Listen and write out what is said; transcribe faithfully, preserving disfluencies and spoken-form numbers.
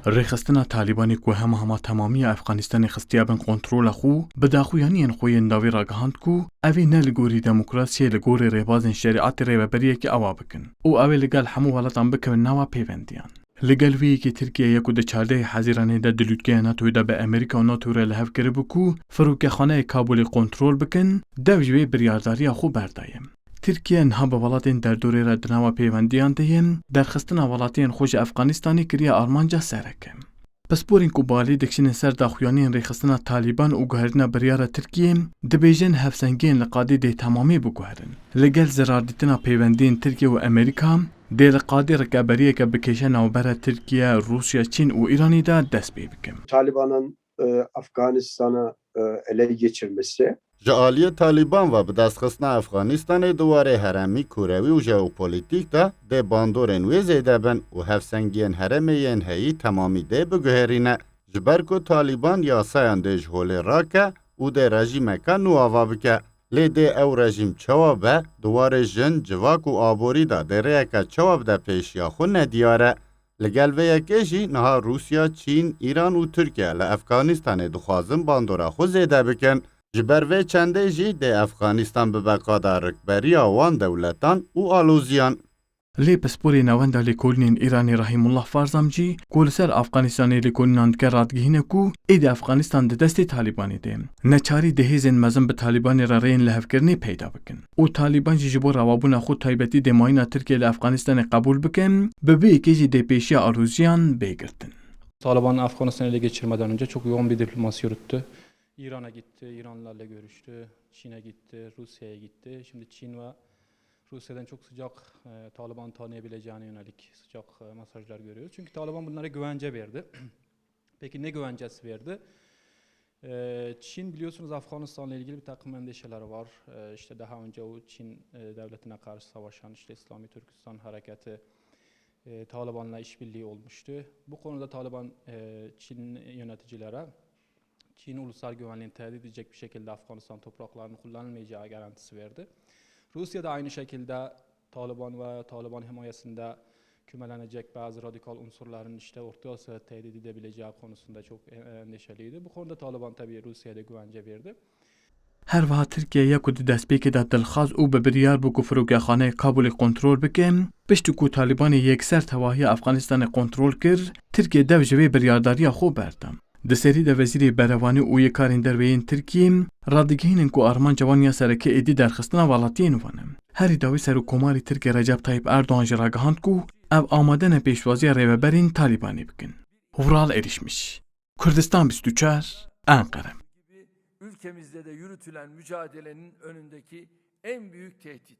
Rêxistina Talîbanê ku hema hema temamiya Efxanistanê xistiye bin kontrola xwe, bi daxuyaniyên xwe yên dawî ragihand ku ev ê ne li gorî demokrasiyê, li gorî rêbazên şerîetê rêveberiyekî awa bikin û ew ê li gel hemû welatan bikevin nava pêvendiyan. Li gel vê yekê Tirkiye ya ku di çardehê Hezîranê de di lûtkeya NATOyê de bi Amerîka û NATO re li hev kiribû ku firokexaneyê Kabûlê kontrol bikin, dev ji vê biryardariya xwe berdaye. Tirkiye niha bi welatên derdorê re di nava pêvendiyan de ye, derxistina welatiyên xwe ji Efxanistanê kiriye armanca sereke. Pisporên ku bi alî dikişînin ser daxuyaniyên rêxistina Talîban û guhertina biryara Tirkiyê, dibêjin hevsengiyên li qadê dê temamî biguherin. Li gel zirardîtina pêvendiyên Tirkiye û Amerîka, dê li qadê rikeberiyeke bi kêşe navbera Tirkiye, Rûsya, Çîn û Îranê de dest pê bikin. Taliban'ın e, Afganistan'ı e, ele geçirmesi. Ji aliyê Talîban ve bi destxistina Efxanistanê di warê heremî, kurewî û jeopolîtîk de dê bandorên wê zêde bin û hevsengiyên herêmê yên heyî temamî dê biguherîne. Ji ber ku Talîban yasayan dê ji holê rake û dê rejîmeke nû ava bike. Lê dê ew rejîm çawa be, di warê jin, civak û aborî de dê rêyeke çawa bide pêşiya xwe nediyar e. Li gel vê yekê jî niha Rûsya, Çîn, Îran û Tirkiye li Efxanistanê dixwazin bandora xwe zêde bikin. Ji ber vê çendê jî dê Efxanistan bibe qada rikberiya wan dewletan û aloziyan. Lê pisporê Navenda Lêkolînên Îranê Rahîmullah Farzam jî, ku li ser Afxanistanê lêkolînan dike, radigihîne ku êdî Afxanistan di destê Talîbanê de ye. Neçarî dê hêzên mezin bi Talîbanê re rêyên lihevkirinê peyda bikin û Talîban jî ji bo rewabûna xwe, taybetî dê mayîna Tirkiye li Afxanistanê qebûl bikin, bi vê yekê jî dê pêşiya aloziyan bê girtin. Taliban Afganistan'ı ele geçirmeden önce çok yoğun bir diplomasi yürüttü. İran'a gitti, İranlarla görüştü, Çin'e gitti, Rusya'ya gitti. Şimdi Çin ve Rusya'dan çok sıcak, e, Taliban tanıyabileceğine yönelik sıcak, e, mesajlar görüyoruz. Çünkü Taliban bunlara güvence verdi. Peki ne güvencesi verdi? E, Çin, biliyorsunuz, Afganistan'la ilgili bir takım endişeleri var. E, işte daha önce o Çin, e, devletine karşı savaşan işte İslami Türkistan Hareketi, e, Taliban'la işbirliği olmuştu. Bu konuda Taliban, e, Çin yöneticilere Çin ulusal güvenliğini tehdit edecek bir şekilde Afganistan topraklarının kullanılmayacağı garantisi verdi. Rusya da aynı şekilde Taliban ve Taliban himayesinde kümelenecek bazı radikal unsurların işte Orta Asya'da tehdit edebileceği konusunda çok e-, endişeliydi. Bu konuda Taliban tabii Rusya'ya da güvence verdi. Her wiha Tirkiye ya ku di destpêkê de dilxwaz û bi biryar bû ku firokexaneyê Kabûlê kontrol bike, piştî ku Talîbanê yekser tevahiya Afxanistanê kontrol kir, Tirkiye dev ji vê biryardariya xwe berda. Di serî de Wezîrê Berevanî û yê Karên Derve yên Tirkiyê radigihînin ku armanca wan ya sereke êdî derxistina welatiyên wan e. Herî dawî Serokkomarê Tirkiyê Recep Tayyip Erdogan jî ragihand ku ev amade ne pêşwaziya rêveberên Talîbanê bikin. Vural Erişmiş, Kurdistan bîst û çar, Ankara. Ülkemizde de yürütülen mücadelenin önündeki en büyük tehdit.